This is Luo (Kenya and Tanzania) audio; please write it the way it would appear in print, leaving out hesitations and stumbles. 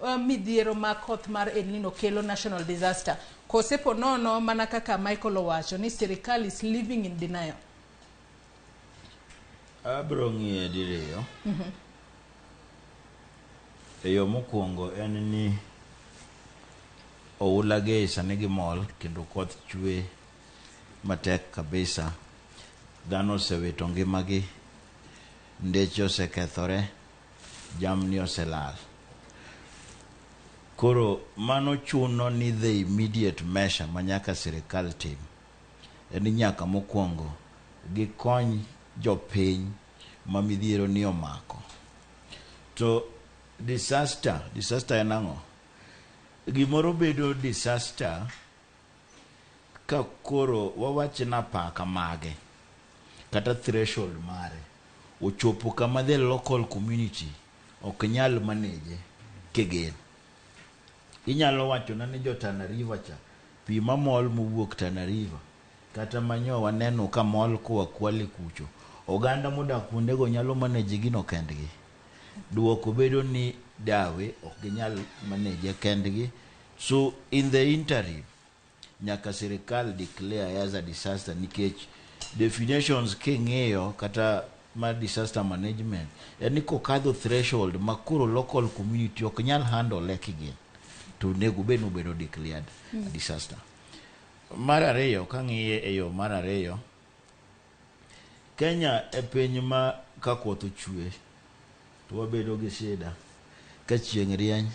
Midhiero ma koth mar El Nino kelo national disaster kose po nono mana kaka Michael owacho ni sirikal is living in denial? Abro ng'iye diriyo. E yo mokwongo en ni oula ge sani gimol kendo koth chwe matek kabisa. Dhano osewito ngimagi, ndeche osekethore, jamni oselal. Koro mano chuno ni the immediate measure ma nyaka sirikal tim en ni nyaka mokwongo gikony jopiny ma midhiero ni omako. To disaster, disaster en ang'o? Gimoro bedo disaster ka koro wawach ni apaka mage kata threshold mare ochopo kama the local community ok nyal manage kigin. Inyalo wachona ni jo Tana River cha pi mamol mowuok Tana River kata manyo waneno ka mol koa Kwale kucho, oganda modak kuondego nyalo manage gino kendgi. Duoko bedo ni dawe ok ginyal manage kendgi. So in the interim nyaka sirikal declare as a disaster nikech definitions king'iyo kata mar disaster management en ni kokadho threshold ma koro local community ok nyal handle kigin to onego bed ni obedo declared a disaster. Mar ariyo kang'iye e yo mar ariyo, Kenya e piny ma ka koth ochwe to wabedo gi shida ka chieng' rieny.